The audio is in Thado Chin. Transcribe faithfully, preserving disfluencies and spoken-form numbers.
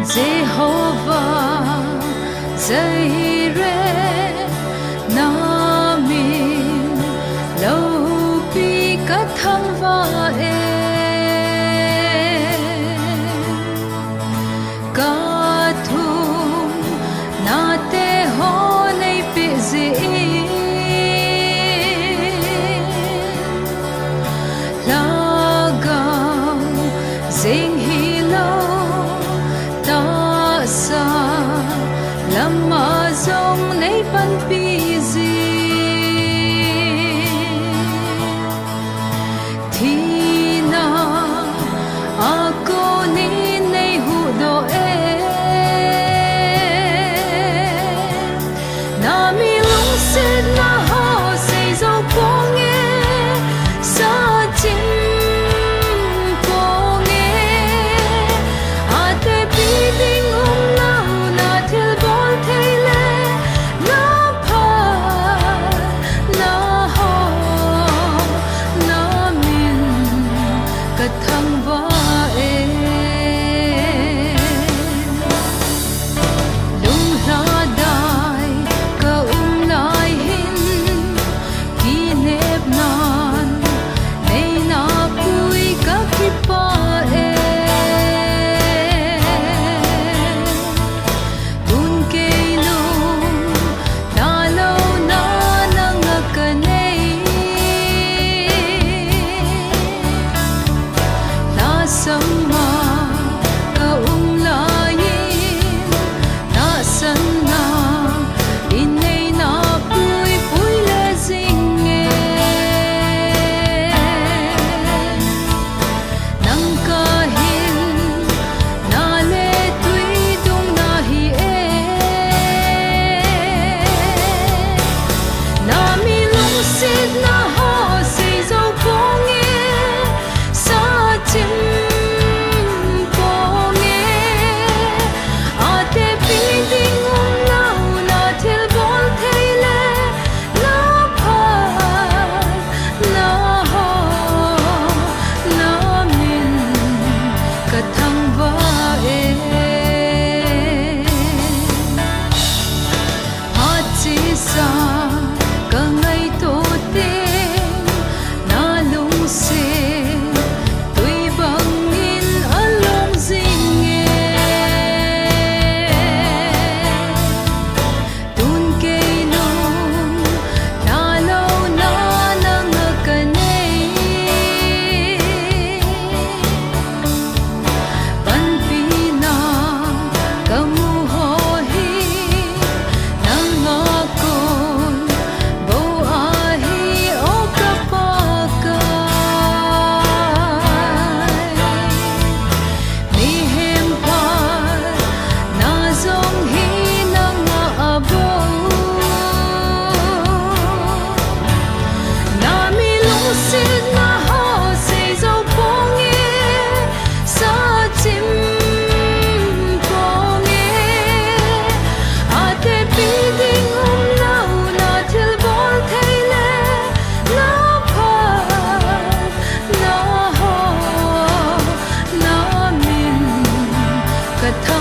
Jehovah Jireh, na min loupi kathangvah e. Kathumnate ho neipeh jeh in, lhagao jeng hilou, tahsa lama jong neipanpi jin, thina a konin neihuhdoh e. Na mi lungsetna ho seijou ponge, sachim ponge, atepi ding umlou, na thilbol thei le, na phatna ho, na min kathangvah e. Lunglhadai kaum lai hin, kinepnan neina pui kakipah e. Tun kei nung nalouna nanga kanei, lhasam a kaum lai in, tahsanna in neina puipui le jing e. Nang kahin na le tui dung nahi e. Na mi lungsetna ho seijou ponge, sachim ponge, atepi ding umlou, na thilbol thei le, na phatna ho, na min kathangvah e. Phat chesa kangaito teng, na lungset twi bangin alung jing e. Tun kei nung nalouna nanga kanei, panpina kamu ho hi nanga kon bou ahi, o ka Pakai. Mihem phatna jong hi nanga abou, na mi lungsetna ho seijou ponge, sachim ponge, atepi ding umlou, na thilbol thei le, na phatna ho, na min kathangvah